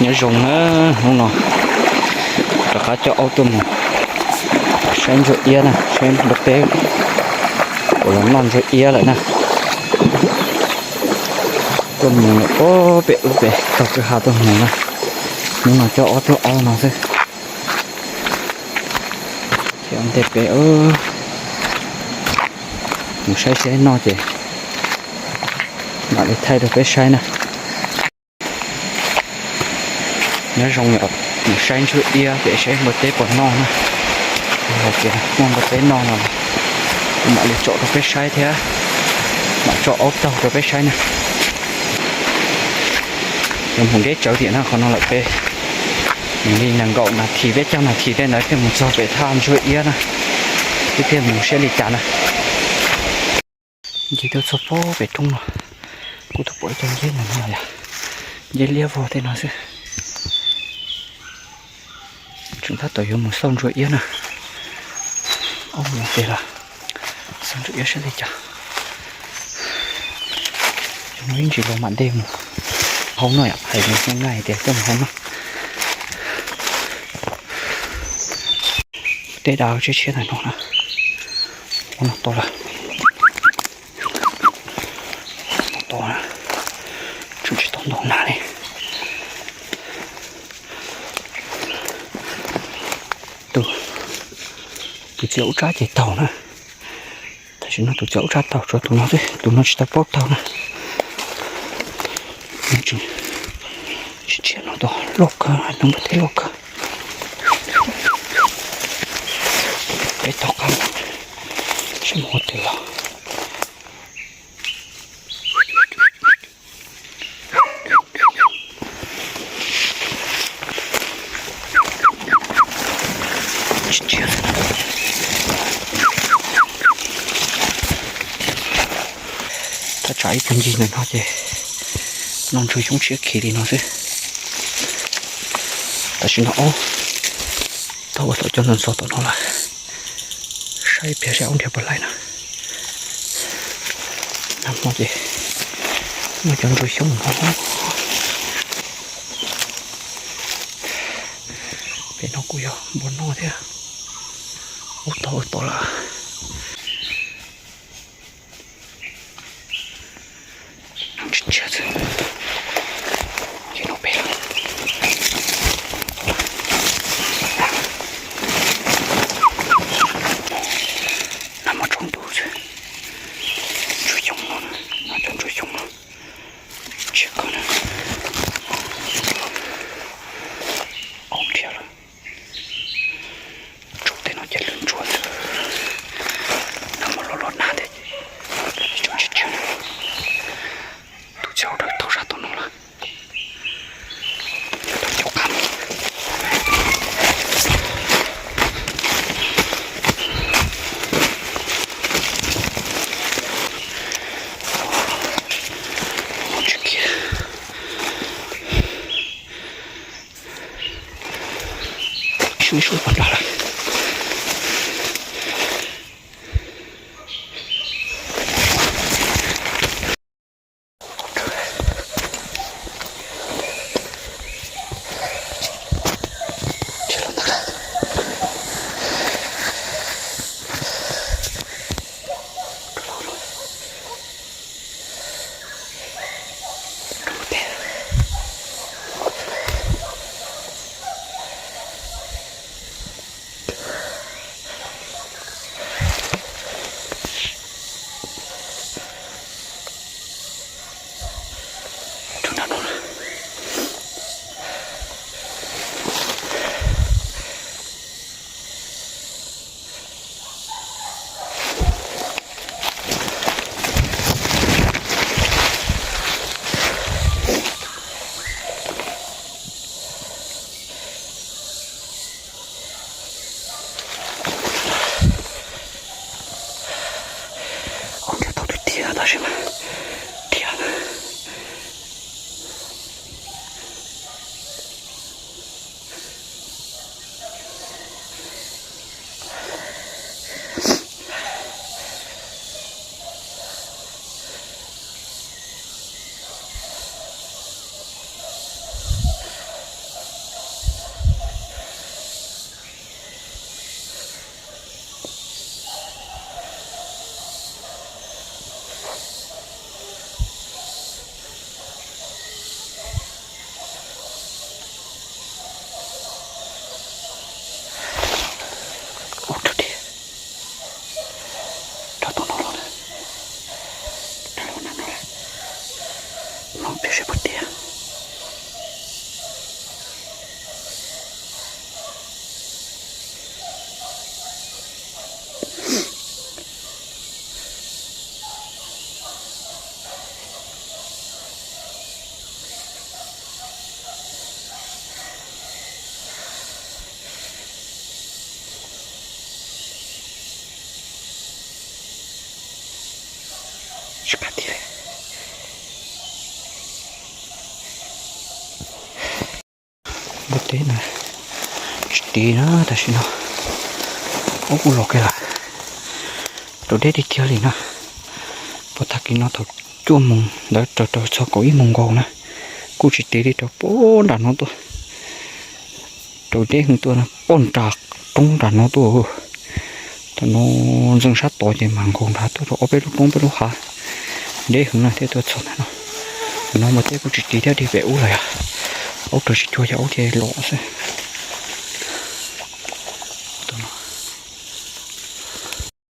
Nyob zoo na, hnub no rov qab coj aub tuaj mus saib ntsuag iab na, saib npua teb puas los noj ntsuag iab lawm na. Tuaj mus lawm puag pem ub pem tog kwj ha tuaj mus na. Hnub no coj ob tug aub no xwb. Thiab ntej peb mus saib saib noj ces mam li thaij rau peb saib na. Nyob zoo yom, mus saib ntsuag iab pem saib npua teb puas noj na. Hais tias muaj npua teb noj no kuv mam li tsom rau peb saib thiab, mam tso aub taug rau peb saib na. Yuav mus deb tsawv tiam no, qhov no lawm peb mus li nees nkaum nas this peb caug nas this tej ntawd thiaj mus txog pem thaj ntsuag iab na, thiab thiaj mus saib li cas na. Ncig tuaj txog pem roob no, kuj tau pom ib co nceb ntawm no yom, nceb liab vog tej no xwb. Tseem tab tom yuav mus xauj ntsuag iab na. Ob mus tes los xauj ntsuag iab saib li cas. Cov no ib ntsis los mam de mus hau noj yom, hais mus zoo naj hais tias coj mus hau noj. Tej dav tshiab tshiab ntawm no na, ua no tau lawm. Ua no tau, tsum tsis tau ntau nag li. Tus, tus txiav ub tsab ces taug na. Tam sim no tus txiav ub tsab taug, tshuav tus no xwb, tus no tsis tau paub taug na. Tsis tshiab no tau loj kawg, nws npua teb loj kawg. Peb taug qab mus saib mus ua twg los. Thaj tsam ib tug ncig ntawm no ces noj ntsuag xyoob tshiab khiv li no xwb. Tam sim no ob tog ua thaum cov ntxov ntxov tom no lawm, saib pliag saib aub nrhiav puas laij na. Nag hmo ces muaj cov ntsuag xyoob no. Pem no kuj yog npua noj thiab. Ub tog ub tog lawm. Tsis tshiab xwb. Ces no pem lawm. Nag hmo tsaus ntuj xwb. Ntsuag xyoob no, nag hmo cov ntsuag xyoob no tshiab kawg na. Aub nrhiav lawm. Tsaus tej no ces lwj ntsuag xwb. Nag hmo los los nag thiab, tsaus tshiab tshiab. Tus txiv aub dawb taug sab tom no lawm. Taug caum qab mus. Tsis kiag. Sub sub pog nrad lawm. Qab tiag li. Npua teb na, tsis tiv na tam sim no. Aub kuj los kiag lawm, raus deb tiag tiag li na. Puag tag kis no thaum cuaj moos ntawd raws rau txog kaum ib moos nkaus na, kuj tsis tiv li, raus puag nram no tuaj, raus deb heev tuaj na, puag nram roob nram no tuaj. Thaum no ntxeev sab tod ces mam nkaus nrad tuaj rau ob peb lub roob peb lub hav, deb heev na thiaj tuaj txog ntawm no. Ntawm no npua teb kuj tsis tiv thiab, dig pem ub lawm yog, aub raws tsis cuag ces aub thiaj los xwb.